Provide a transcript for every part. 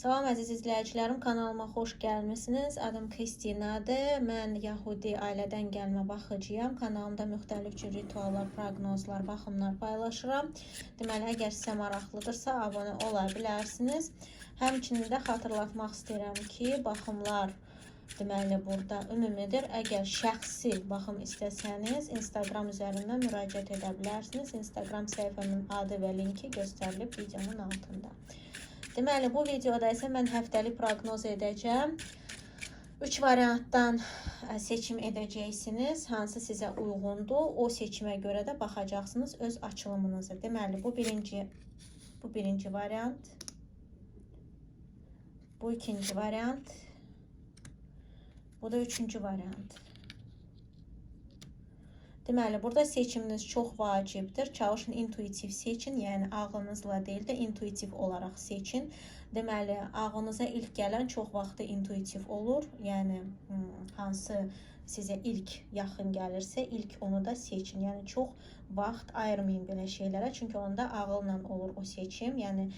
Salam əziz izləyicilərim, kanalıma xoş gəlmisiniz. Adım Kristinadır. Mən Yahudi ailədən gəlmə baxıcıyam. Kanalımda müxtəlif cür rituallar, proqnozlar, baxımlar paylaşıram. Deməli, əgər sizə maraqlıdırsa, abunə ola bilərsiniz. Həmçinin də xatırlatmaq istəyirəm ki, baxımlar deməli burada ümumidir. Əgər şəxsi baxım istəsəniz, Instagram üzərindən müraciət edə bilərsiniz. Instagram səhifəmin adı və linki göstərilib videonun altında. Deməli, bu videoda isə mən həftəlik proqnoz edəcəm. 3 variantdan seçim edəcəksiniz. Hansı sizə uyğundur, o seçimə görə də baxacaqsınız öz açılımınıza. Deməli, bu birinci variant. Bu ikinci variant. Bu da üçüncü variant. Deməli, burada seçiminiz çox vacibdir. Çalışın intuitiv seçin, yəni ağlınızla deyil də intuitiv olaraq seçin. Deməli, ağlınıza ilk gələn çox vaxtı intuitiv olur. Yəni hansı sizə ilk yaxın gəlirsə, ilk onu da seçin. Yəni çox vaxt ayırmayın belə şeylərə. Çünki onda ağılla olur o seçim. Yəni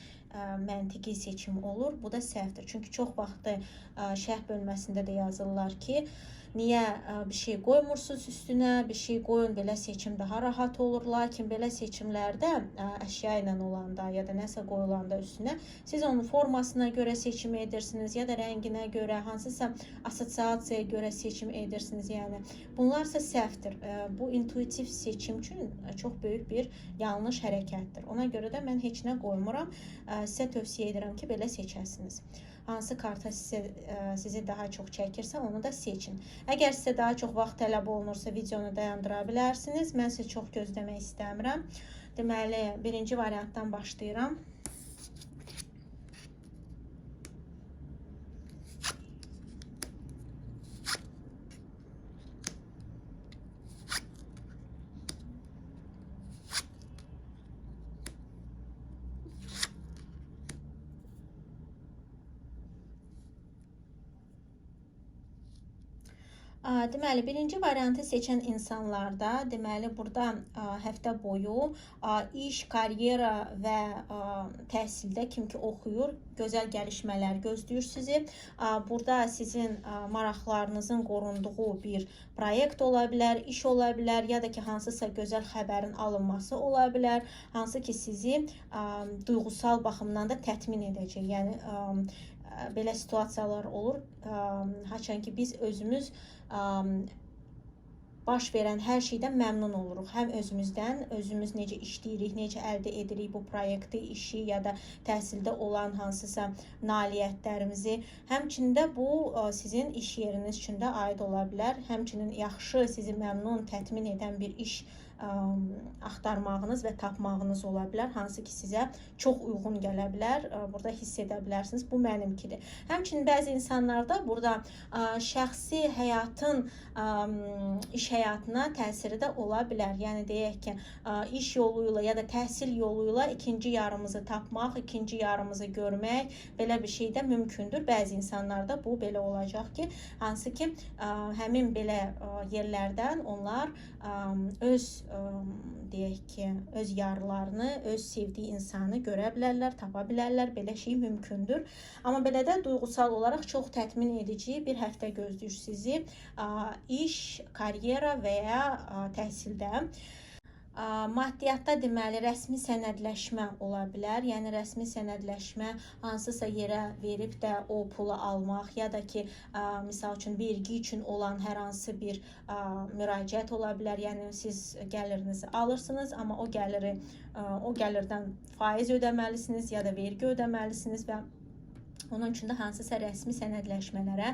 məntiqi seçim olur. Bu da səhvdir. Çünki çox vaxtı şərh bölməsində də yazırlar ki, niyə bir şey qoymursunuz üstünə, bir şey qoyun, belə seçim daha rahat olur. Lakin belə seçimlərdə əşya ilə olanda ya da nəsə qoyulanda üstünə, siz onun formasına görə seçim edirsiniz ya da rənginə görə, hansısa assosiasiyaya görə seçim edirsiniz. Yəni bunlarsa səhvdir. Bu intuitiv seçim üçün çox böyük bir yanlış hərəkətdir. Ona görə də mən heç nə qoymuram. Sizə tövsiyə edirəm ki, belə seçəsiniz. Hansı karta sizi daha çox çəkirsə, onu da seçin. Əgər sizə daha çox vaxt tələb olunursa, videonu dayandıra bilərsiniz. Mən sizi çox gözləmək istəmirəm. Deməli, birinci variantdan başlayıram. Deməli, birinci variantı seçən insanlarda, deməli, burada həftə boyu iş, karyera və təhsildə kim ki oxuyur, gözəl gəlişmələr gözləyir sizi. Burada sizin maraqlarınızın qorunduğu bir proyekt ola bilər, iş ola bilər, ya da ki, hansısa gözəl xəbərin alınması ola bilər, hansı ki sizi duyğusal baxımdan da təmin edəcək. Yəni belə situasiyalar olur. Haçan ki biz özümüz baş verən hər şeydən məmnun oluruq. Həm özümüzdən, özümüz necə işləyirik, necə əldə edirik bu proyekti, işi ya da təhsildə olan hansısa nailiyyətlərimizi. Həmçinin də bu sizin iş yeriniz üçün də aid ola bilər. Həmçinin yaxşı, sizi məmnun, təmin edən bir iş axtarmağınız və tapmağınız ola bilər, hansı ki sizə çox uyğun gələ bilər. Burada hiss edə bilərsiniz, bu mənimkidir. Həmçinin bəzi insanlarda burada şəxsi həyatın iş həyatına təsiri də ola bilər. Yəni deyək ki, iş yolu ilə ya da təhsil yolu ilə ikinci yarımızı tapmaq, ikinci yarımızı görmək, belə bir şey də mümkündür. Bəzi insanlarda bu belə olacaq ki, hansı ki həmin belə yerlərdən onlar öz deyək ki, öz yarlarını, öz sevdiyi insanı görə bilərlər, tapa bilərlər. Belə şey mümkündür. Amma belə də duyğusal olaraq çox təmin edici bir həftə gözləyir sizi iş, karyera və ya təhsildə. Maddiyyatda deməli rəsmi sənədləşmə ola bilər. Yəni rəsmi sənədləşmə hansısa yerə verib də o pulu almaq ya da ki, misal üçün vergi üçün olan hər hansı bir müraciət ola bilər. Yəni siz gəlirinizi alırsınız, amma o gəlirdən faiz ödəməlisiniz ya da vergi ödəməlisiniz və onun üçün də hansısa rəsmi sənədləşmələrə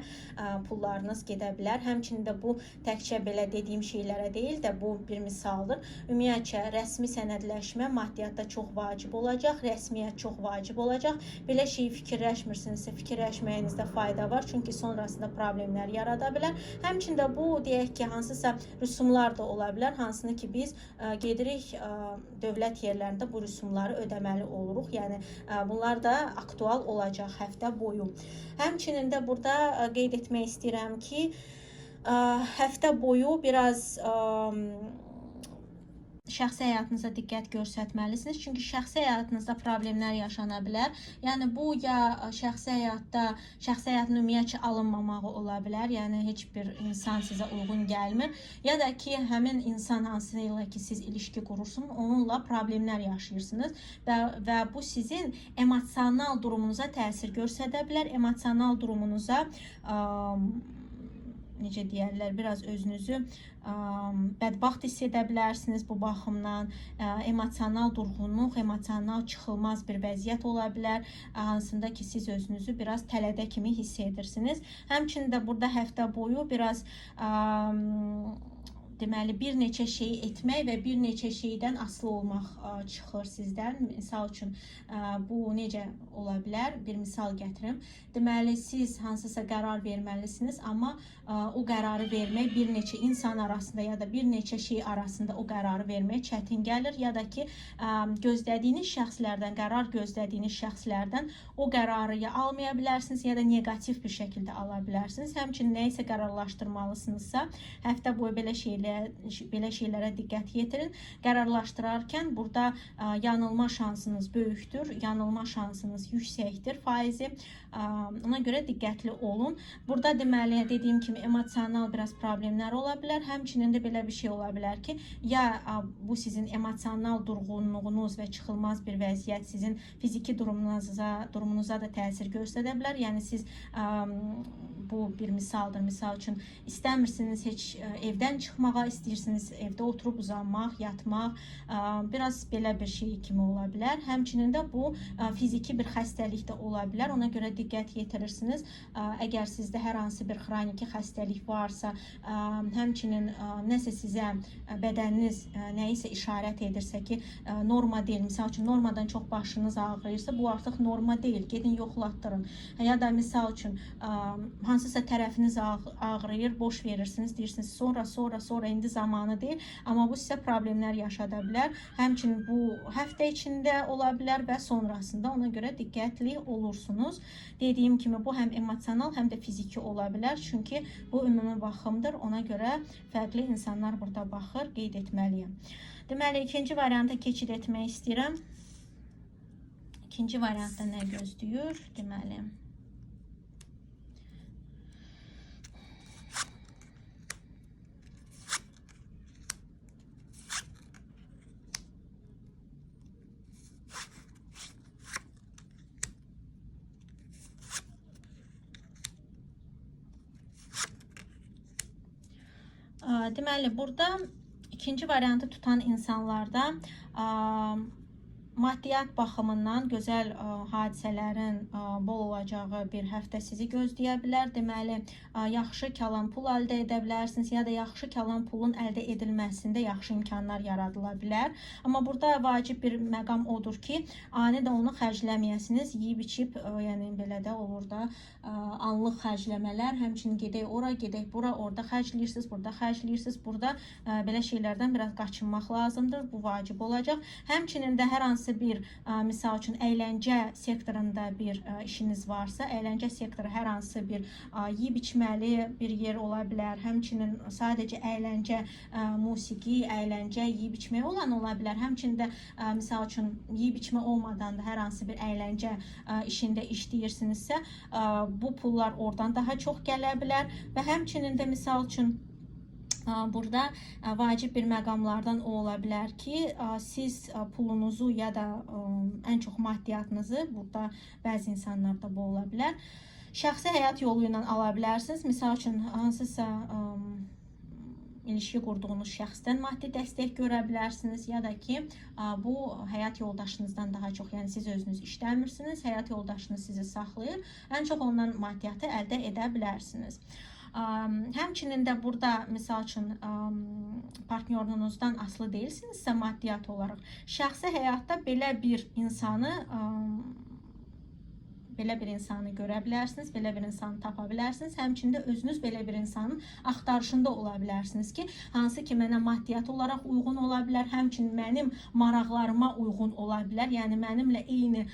pullarınız gedə bilər. Həmçinin də bu təkcə belə dediyim şeylərə deyil də, bu bir misaldır. Ümumiyyətcə rəsmi sənədləşmə maddiyyatda çox vacib olacaq, rəsmiyyət çox vacib olacaq. Belə şey fikirləşmirsinizsə, fikirləşməyinizdə fayda var, çünki sonrasında problemlər yarada bilər. Həmçinin də bu deyək ki, hansısa rüsumlar da ola bilər, hansını ki biz gedirik dövlət yerlərində bu rüsumları ödəməli oluruq. Yəni bunlar da aktual olacaq həftə boyu. Həmçinin də burada qeyd etmək istəyirəm ki, həftə boyu biraz şəxsi həyatınıza diqqət göstərməlisiniz. Çünki şəxsi həyatınızda problemlər yaşana bilər. Yəni bu ya şəxsi həyatda, şəxsi həyatın ümumiyyətcə alınmamağı ola bilər. Yəni heç bir insan sizə uyğun gəlmir. Ya da ki, həmin insan hansı ilə ki siz ilişki qurursunuz, onunla problemlər yaşayırsınız və bu sizin emosional durumunuza təsir göstərə bilər. Emosional durumunuza necə deyərlər, biraz özünüzü bədbəxt hiss edə bilərsiniz bu baxımdan. Emosional durğunluq, emosional çıxılmaz bir vəziyyət ola bilər, hansında ki siz özünüzü biraz tələdə kimi hiss edirsiniz. Həmçinin də burada həftə boyu biraz deməli, bir neçə şeyi etmək və bir neçə şeydən asılı olmaq çıxır sizdən. Misal üçün, bu necə ola bilər? Bir misal gətirim. Deməli, siz hansısa qərar verməlisiniz, amma o qərarı vermək bir neçə insan arasında ya da bir neçə şey arasında o qərarı vermək çətin gəlir. Ya da ki, gözlədiyiniz şəxslərdən, qərar gözlədiyiniz şəxslərdən o qərarı ya almaya bilərsiniz, ya da neqativ bir şəkildə ala bilərsiniz. Həmçinin nə isə qərarlaşdırmalısınızsa, həftə boyu belə şeylərə diqqət yetirin. Qərarlaşdırarkən burada yanılma şansınız böyükdür, yanılma şansınız yüksəkdir faizi. Ona görə diqqətli olun. Burada deməli, dediyim kimi emosional biraz problemlər ola bilər. Həmçinin də belə bir şey ola bilər ki, ya bu sizin emosional durğunluğunuz və çıxılmaz bir vəziyyət sizin fiziki durumunuza da təsir göstərə bilər. Yəni siz bu bir misaldır. Misal üçün istəmirsiniz heç evdən çıxmağa, istəyirsiniz evdə oturub uzanmaq, yatmaq, biraz belə bir şey kimi ola bilər. Həmçinin də bu fiziki bir xəstəlik də ola bilər. Ona görə diqqət yetirirsiniz. Əgər sizdə hər hansı bir xroniki xəstəlik varsa, həmçinin nəsə sizə bədəniniz nəyisə işarət edirsə ki, norma deyil. Misal üçün, normadan çox başınız ağrıyırsa, bu artıq norma deyil. Gedin, yoxlatdırın. Ya da misal üçün, hansısa tərəfiniz ağrıyır, boş verirsiniz, deyirsiniz, sonra, indi zamanı deyil. Amma bu sizə problemlər yaşada bilər. Həmçinin bu həftə içində ola bilər və sonrasında, ona görə diqqətli olursunuz. Dediyim kimi, bu həm emosional, həm də fiziki ola bilər. Çünki bu ümumi baxımdır. Ona görə fərqli insanlar burada baxır, qeyd etməliyəm. Deməli, ikinci varianta keçid etmək istəyirəm. İkinci variantda nə gözləyir? Deməli, deməli, burada ikinci variantı tutan insanlarda maddiyat baxımından gözəl hadisələrin bol olacağı bir həftə sizi gözləyə bilər. Deməli, yaxşı kalan pul əldə edə bilərsiniz ya da yaxşı kalan pulun əldə edilməsində yaxşı imkanlar yaradıla bilər. Amma burada vacib bir məqam odur ki, anidən onu xərcləməyəsiniz. Yeyib içib, yəni belə də olur da, anlıq xərcləmələr, həmçinin gedək ora, gedək bura, orada xərcləyirsiniz, burada xərcləyirsiniz. Burada belə şeylərdən biraz qaçınmaq lazımdır. Bu vacib olacaq. Həmçinin də hər hansı bir, misal üçün, əyləncə sektorunda bir işiniz varsa, əyləncə sektoru hər hansı bir yeyib içməli bir yer ola bilər. Həmçinin sadəcə əyləncə, musiqi, əyləncə, yeyib içmək olan ola bilər. Həmçinin də, misal üçün, yeyib içmə olmadan da hər hansı bir əyləncə işində işləyirsinizsə, bu pullar oradan daha çox gələ bilər və həmçinin də, misal üçün, burada vacib bir məqamlardan o ola bilər ki, siz pulunuzu ya da ən çox maddiyatınızı, burada bəzi insanlarda bu ola bilər, şəxsi həyat yolu ilə ala bilərsiniz. Misal üçün, hansısa ilişki qurduğunuz şəxsdən maddi dəstək görə bilərsiniz ya da ki, bu həyat yoldaşınızdan daha çox, yəni siz özünüz işləmirsiniz, həyat yoldaşınız sizi saxlayır, ən çox ondan maddiyyatı əldə edə bilərsiniz. Həmçinin də burada, misal üçün, partnyorunuzdan asılı deyilsinizsə maddiyat olaraq, şəxsi həyatda belə bir insanı görə bilərsiniz, belə bir insanı tapa bilərsiniz. Həmçinin də özünüz belə bir insanın axtarışında ola bilərsiniz ki, hansı ki mənə maddiyat olaraq uyğun ola bilər, həmçinin mənim maraqlarıma uyğun ola bilər. Yəni mənimlə eyni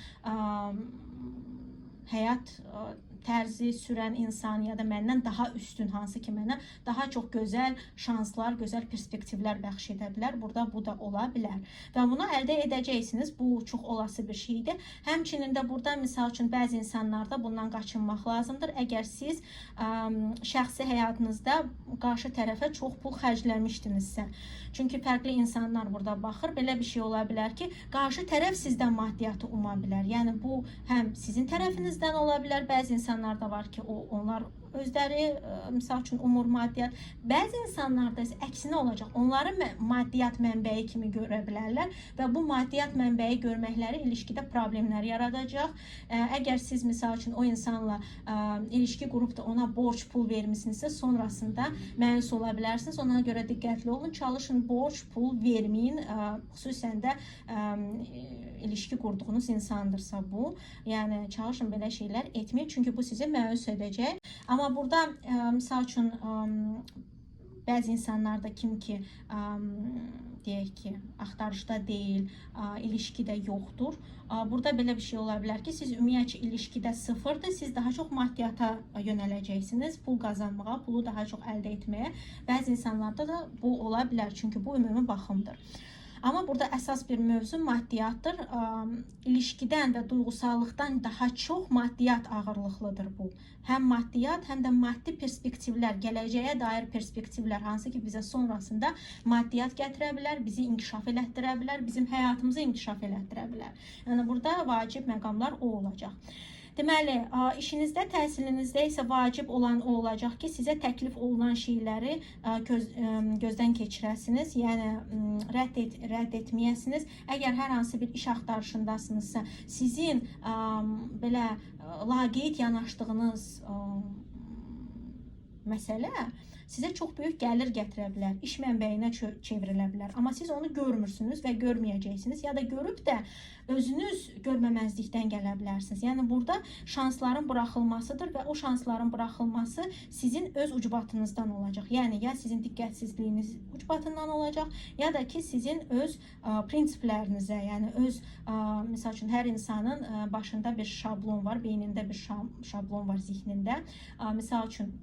həyat tərzi sürən insan ya da məndən daha üstün, hansı ki mənə daha çox gözəl şanslar, gözəl perspektivlər bəxş edə bilər. Burada bu da ola bilər. Və bunu əldə edəcəksiniz. Bu çox olası bir şeydir. Həmçinin də burada misal üçün bəzi insanlarda bundan qaçınmaq lazımdır. Əgər siz şəxsi həyatınızda qarşı tərəfə çox pul xərcləmişdinizsə, çünki fərqli insanlar burada baxır, belə bir şey ola bilər ki, qarşı tərəf sizdən maddiyyatı uma bilər. Yəni bu həm sizin tərəfinizdən ola bilər. Bəzi insanlar da var ki, onlar özləri misal üçün umur maddiyyat. Bəzi insanlarda isə əksinə olacaq. Onları maddiyyat mənbəyi kimi görə bilərlər və bu maddiyyat mənbəyi görməkləri ilişkidə problemlər yaradacaq. Əgər siz misal üçün o insanla ilişki qurub da ona borc pul vermisinizsə, sonrasında məyus ola bilərsiniz. Ona görə diqqətli olun. Çalışın borc pul verməyin. Xüsusən də ilişki qurduğunuz insandırsa bu. Yəni çalışın belə şeylər etməyin, çünki bu sizi məyus edəcək. Amma burada misal üçün bəzi insanlar da kim ki deyək ki, axtarışda deyil, ilişkidə yoxdur. Burada belə bir şey ola bilər ki, siz ümumiyyətcə ilişkidə sıfırdır, siz daha çox maddiyata yönələcəksiniz, pul qazanmağa, pulu daha çox əldə etməyə. Bəzi insanlarda da bu ola bilər, çünki bu ümumi baxımdır. Amma burada əsas bir mövzu maddiyyatdır. İlişkidən və duyğusallıqdan daha çox maddiyyat ağırlıqlıdır bu. Həm maddiyyat, həm də maddi perspektivlər, gələcəyə dair perspektivlər, hansı ki bizə sonrasında maddiyyat gətirə bilər, bizi inkişaf elətdirə bilər, bizim həyatımızı inkişaf elətdirə bilər. Yəni burada vacib məqamlar o olacaq. Deməli, işinizdə, təhsilinizdə isə vacib olan o olacaq ki, sizə təklif olunan şeyləri gözdən keçirəsiniz, yəni rədd etməyəsiniz. Əgər hər hansı bir iş axtarışındasınızsa, sizin belə laqeyd yanaşdığınız məsələ sizə çox böyük gəlir gətirə bilər, iş mənbəyinə çevrilə bilər. Amma siz onu görmürsünüz və görməyəcəksiniz ya da görüb də özünüz görməməzlikdən gələ bilərsiniz. Yəni burada şansların buraxılmasıdır və o şansların buraxılması sizin öz ucbatınızdan olacaq. Yəni ya sizin diqqətsizliyiniz ucbatından olacaq, ya da ki sizin öz prinsiplərinizə, yəni öz misal üçün hər insanın başında bir şablon var, beynində bir şablon var, zihnində. Misal üçün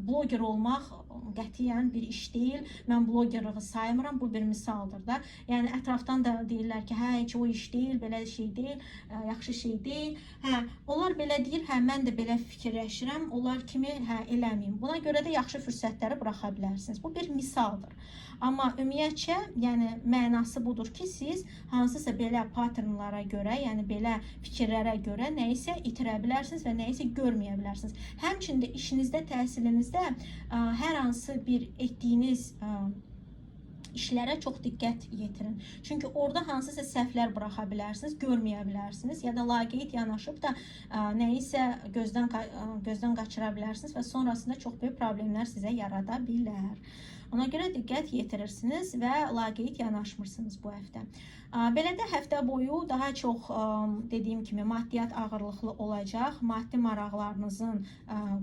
bloger olmaq qətiyyən bir iş deyil. Mən blogerlığı saymıram. Bu bir misaldır da. Yəni ətrafdan da deyirlər ki, hə, heç o iş deyil, belə şey deyil, yaxşı şey deyil. Hə, onlar belə deyir, hə, mən də belə fikirləşirəm. Onlar kimi hə eləməyim. Buna görə də yaxşı fürsətləri buraxa bilərsiniz. Bu bir misaldır. Amma ümumiyyətcə, yəni mənası budur ki, siz hansısa belə patternlara görə, yəni belə fikirlərə görə nəyisə itirə bilərsiniz və nəyisə görməyə bilərsiniz. Həmçinin də işinizdə, təhsilinizdə hər hansı bir etdiyiniz işlərə çox diqqət yetirin. Çünki orada hansısa səhvlər buraxa bilərsiniz, görməyə bilərsiniz ya da laqeyd yanaşıb da nəyisə gözdən qaçıra bilərsiniz və sonrasında çox böyük problemlər sizə yarada bilər. Ona görə diqqət yetirirsiniz və laqeyd yanaşmırsınız bu həftə. Belə də həftə boyu daha çox dediyim kimi maddiyyat ağırlıqlı olacaq. Maddi maraqlarınızın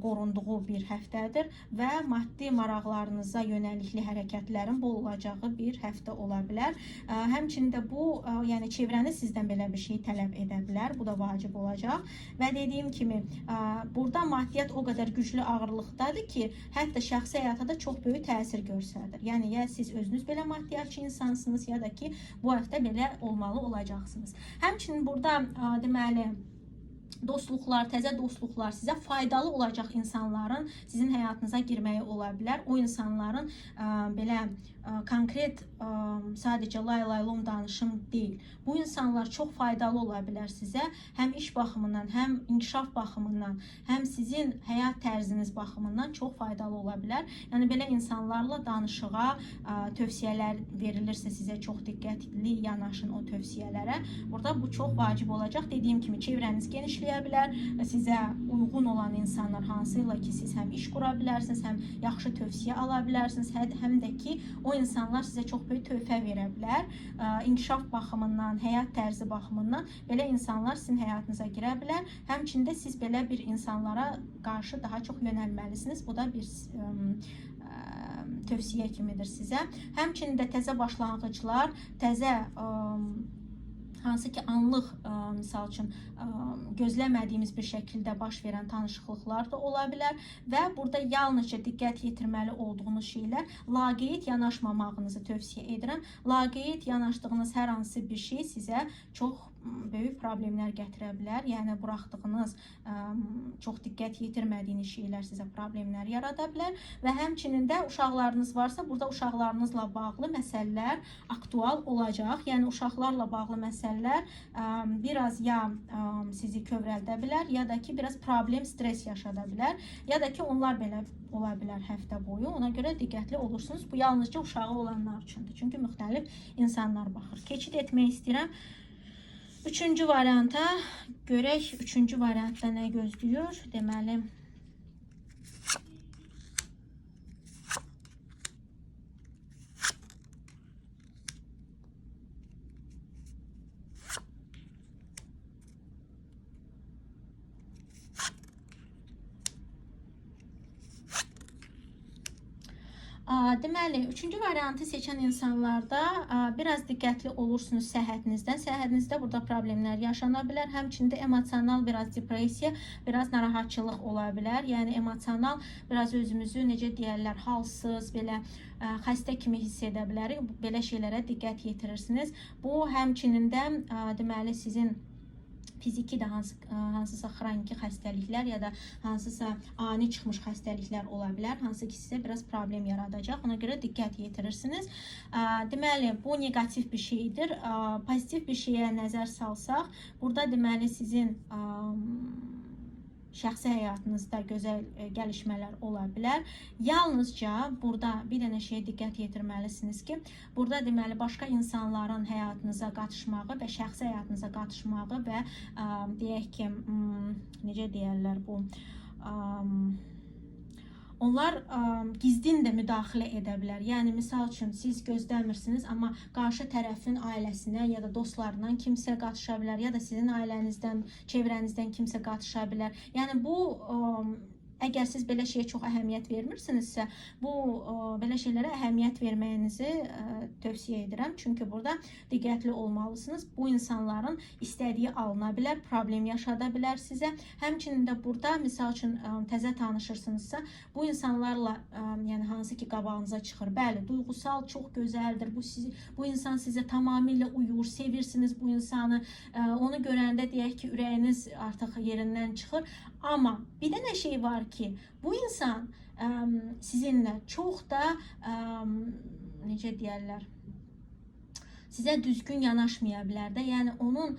qorunduğu bir həftədir və maddi maraqlarınıza yönəlikli hərəkətlərin bol olacağı bir həftə ola bilər. Həmçinin də bu, yəni çevrəniz sizdən belə bir şey tələb edə bilər. Bu da vacib olacaq. Və dediyim kimi, burada maddiyyat o qədər güclü ağırlıqdadır ki, hətta şəxsi həyata da çox böyük təsir göstərir. Yəni ya siz özünüz belə maddiyyatçı insansınız, ya da ki bu həftə belə olmalı olacaqsınız. Həmçinin burada deməli dostluqlar, təzə dostluqlar, sizə faydalı olacaq insanların sizin həyatınıza girməyi ola bilər. O insanların belə konkret sadəcə lay-laylom danışım deyil. Bu insanlar çox faydalı ola bilər sizə. Həm iş baxımından, həm inkişaf baxımından, həm sizin həyat tərziniz baxımından çox faydalı ola bilər. Yəni belə insanlarla danışığa, tövsiyələr verilirsə sizə çox diqqətli yanaşın o tövsiyələrə. Burada bu çox vacib olacaq. Dediyim kimi çevrəniz genişləyə bilər. Sizə uyğun olan insanlar hansıyla ki siz həm iş qura bilərsiniz, həm yaxşı tövsiyə ala bilərsiniz, həm də ki o insanlar sizə çox böyük töhfə verə bilər. İnkişaf baxımından, həyat tərzi baxımından belə insanlar sizin həyatınıza girə bilər. Həmçinin də siz belə bir insanlara qarşı daha çox yönəlməlisiniz. Bu da bir tövsiyə kimidir sizə. Həmçinin də təzə başlanğıclar, təzə Hansı ki anlıq, misal üçün, gözləmədiyimiz bir şəkildə baş verən tanışıqlıqlar da ola bilər və burada yalnızca diqqət yetirməli olduğunuz şeylər laqeyd yanaşmamağınızı tövsiyə edirəm. Laqeyd yanaşdığınız hər hansı bir şey sizə çox böyük problemlər gətirə bilər. Yəni buraxdığınız, çox diqqət yetirmədiyiniz şeylər sizə problemlər yarada bilər və həmçinin də uşaqlarınız varsa, burada uşaqlarınızla bağlı məsələlər aktual olacaq. Yəni uşaqlarla bağlı məsələlər biraz ya sizi kövrəldə bilər, ya da ki biraz problem, stres yaşada bilər, ya da ki onlar belə ola bilər həftə boyu. Ona görə diqqətli olursunuz. Bu yalnızca uşağı olanlar üçündür. Çünki müxtəlif insanlar baxır. Keçid etmək istəyirəm. Üçüncü varianta. Görək üçüncü variantda nə gözləyir? Deməli, deməli, üçüncü variantı seçən insanlarda biraz diqqətli olursunuz səhhətinizdən. Səhhətinizdə burada problemlər yaşana bilər. Həmçinin də emosional biraz depressiya, biraz narahatçılıq ola bilər. Yəni emosional biraz özümüzü necə deyərlər, halsız, belə xəstə kimi hiss edə bilərik. Belə şeylərə diqqət yetirirsiniz. Bu həmçinin də deməli sizin fiziki də hansısa xroniki xəstəliklər ya da hansısa ani çıxmış xəstəliklər ola bilər, hansı ki sizə biraz problem yaradacaq. Ona görə diqqət yetirirsiniz. Deməli, bu neqativ bir şeydir. Pozitiv bir şeyə nəzər salsaq, burada deməli sizin şəxsi həyatınızda gözəl gəlişmələr ola bilər. Yalnızca burada bir dənə şeyə diqqət yetirməlisiniz ki, burada deməli başqa insanların həyatınıza qatışmağı və şəxsi həyatınıza qatışmağı və deyək ki, necə deyərlər bu, onlar gizlin də müdaxilə edə bilər. Yəni misal üçün siz gözləmirsiniz, amma qarşı tərəfin ailəsinə ya da dostlarından kimsə qatışa bilər, ya da sizin ailənizdən, çevrənizdən kimsə qatışa bilər. Yəni bu əgər siz belə şeyə çox əhəmiyyət vermirsinizsə, bu belə şeylərə əhəmiyyət verməyinizi tövsiyə edirəm. Çünki burada diqqətli olmalısınız. Bu insanların istədiyi alına bilər, problem yaşada bilər sizə. Həmçinin də burada misal üçün təzə tanışırsınızsa, bu insanlarla yəni hansı ki qabağınıza çıxır. Bəli, duyğusal çox gözəldir. Bu insan sizə tamamilə uyur, sevirsiniz bu insanı. Onu görəndə deyək ki, ürəyiniz artıq yerindən çıxır. Amma bir dənə şey var ki, bu insan sizinlə çox da necə deyərlər, sizə düzgün yanaşmaya bilər də. Yəni onun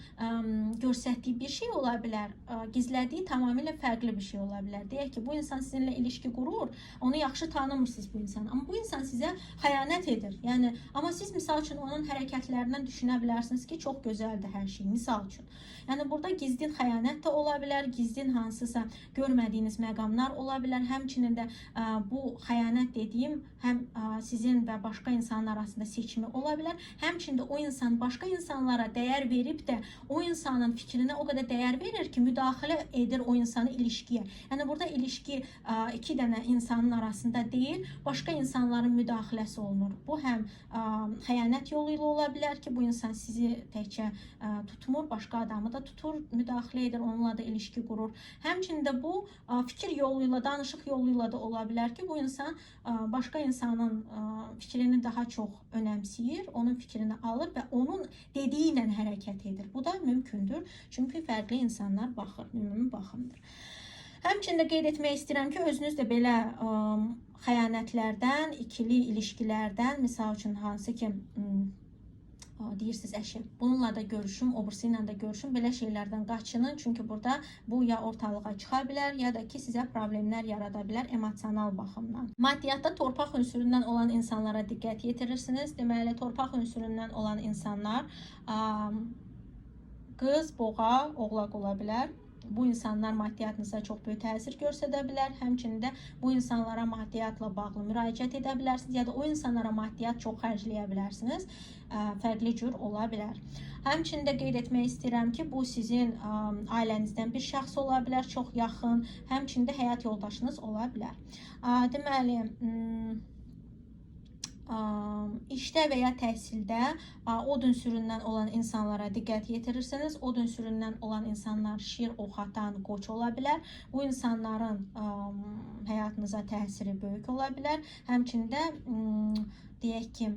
göstərdiyi bir şey ola bilər, gizlədiyi tamamilə fərqli bir şey ola bilər. Deyək ki, bu insan sizinlə ilişki qurur, onu yaxşı tanımırsınız bu insanı, amma bu insan sizə xəyanət edir. Yəni amma siz misal üçün onun hərəkətlərindən düşünə bilərsiniz ki, çox gözəldir hər şey, misal üçün. Yəni burada gizlin xəyanət də ola bilər, gizlin hansısa görmədiyiniz məqamlar ola bilər. Həmçinin də bu xəyanət dediyim həm sizin və başqa insanın arasında seçimi ola bilər. Həmçinin də o insan başqa insanlara dəyər verib də o insanın fikrinə o qədər dəyər verir ki, müdaxilə edir o insanı ilişkiyə. Yəni burada ilişki iki dənə insanın arasında deyil, başqa insanların müdaxiləsi olunur. Bu həm xəyanət yolu ilə ola bilər ki, bu insan sizi təkcə tutmur, başqa adamı da tutur, müdaxilə edir, onunla da ilişki qurur. Həmçinin də bu fikir yolu ilə, danışıq yolu ilə də ola bilər ki, bu insan başqa insanın fikrini daha çox önəmsəyir, onun fikrini alır və onun dediyi ilə hərəkət edir. Bu da mümkündür. Çünki fərqli insanlar baxır, ümumi baxımdır. Həmçinin də qeyd etmək istəyirəm ki, özünüz də belə xəyanətlərdən, ikili ilişkilərdən, misal üçün hansı ki deyirsiniz, əşi, bununla da görüşüm, o birisi ilə də görüşüm, belə şeylərdən qaçının. Çünki burada bu ya ortalığa çıxa bilər, ya da ki sizə problemlər yarada bilər emosional baxımdan. Maddiyyatda torpaq ünsüründən olan insanlara diqqət yetirirsiniz. Deməli, torpaq ünsüründən olan insanlar qız, boğa, oğlaq ola bilər. Bu insanlar maddiyyatınıza çox böyük təsir göstərə bilər. Həmçinin də bu insanlara maddiyyatla bağlı müraciət edə bilərsiniz, ya da o insanlara maddiyyat çox xərcləyə bilərsiniz. Fərqli cür ola bilər. Həmçinin də qeyd etmək istəyirəm ki, bu sizin ailənizdən bir şəxs ola bilər, çox yaxın. Həmçinin də həyat yoldaşınız ola bilər. Deməli, İşdə və ya təhsildə od ünsüründən olan insanlara diqqət yetirirsiniz. Od ünsüründən olan insanlar şir, ox atan, qoç ola bilər. Bu insanların həyatınıza təsiri böyük ola bilər. Həmçində deyək ki,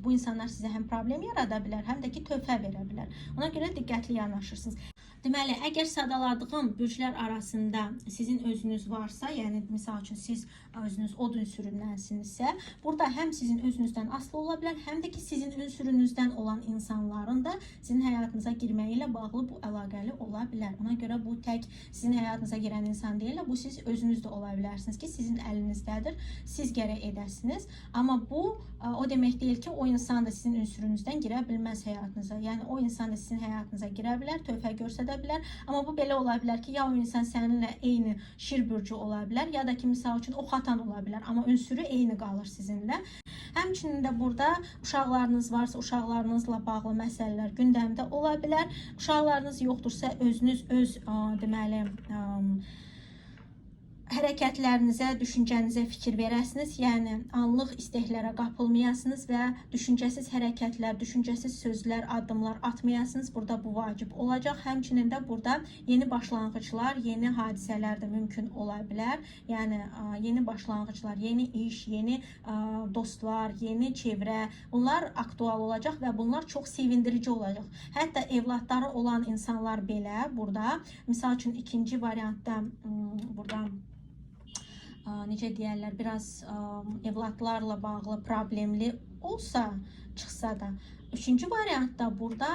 bu insanlar sizə həm problem yarada bilər, həm də ki töhfə verə bilər. Ona görə diqqətli yanaşırsınız. Deməli, əgər sadaladığım bürclər arasında sizin özünüz varsa, yəni misal üçün siz özünüz od ünsüründənsinizsə, burada həm sizin özünüzdən asılı ola bilər, həm də ki sizin ünsürünüzdən olan insanların da sizin həyatınıza girməyi ilə bağlı bu əlaqəli ola bilər. Ona görə bu tək sizin həyatınıza girən insan deyil, bu siz özünüz də ola bilərsiniz ki, sizin əlinizdədir. Siz gərək edəsiniz. Amma bu o demək deyil ki, o insan da sizin ünsürünüzdən girə bilməz həyatınıza. Yəni o insan da sizin həyatınıza girə bilər, töhfə göstərə bilər. Amma bu belə ola bilər ki, ya o insan səninlə eyni şir bürcü ola bilər, ya da ki, misal üçün ox atan ola bilər, amma ünsürü eyni qalır sizinlə. Həmçinin də burada uşaqlarınız varsa, uşaqlarınızla bağlı məsələlər gündəmdə ola bilər. Uşaqlarınız yoxdursa, özünüz öz deməli hərəkətlərinizə, düşüncənizə fikir verəsiniz. Yəni anlıq istəklərə qapılmayasınız və düşüncəsiz hərəkətlər, düşüncəsiz sözlər, addımlar atmayasınız. Burada bu vacib olacaq. Həmçinin də burada yeni başlanğıclar, yeni hadisələr də mümkün ola bilər. Yəni yeni başlanğıclar, yeni iş, yeni dostlar, yeni çevrə, bunlar aktual olacaq və bunlar çox sevindirici olacaq. Hətta evladları olan insanlar belə burada, misal üçün ikinci variantda burada necə deyərlər, biraz evladlarla bağlı problemli olsa, çıxsa da, üçüncü variantda burada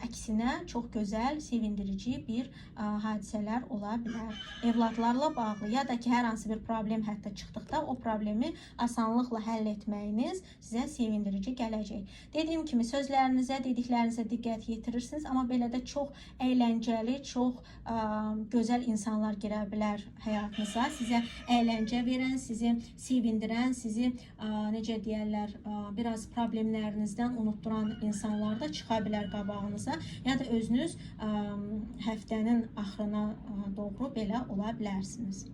əksinə çox gözəl, sevindirici bir hadisələr ola bilər. Evladlarla bağlı ya da ki, hər hansı bir problem hətta çıxdıqda o problemi asanlıqla həll etməyiniz sizə sevindirici gələcək. Dediyim kimi sözlərinizə, dediklərinizə diqqət yetirirsiniz, amma belə də çox əyləncəli, çox gözəl insanlar girə bilər həyatınıza. Sizə əyləncə verən, sizi sevindirən, sizi necə deyərlər, biraz problemlərinizdən unutduran insanlar da çıxa bilər qabağınıza, ya da özünüz həftənin axırına doğru belə ola bilərsiniz.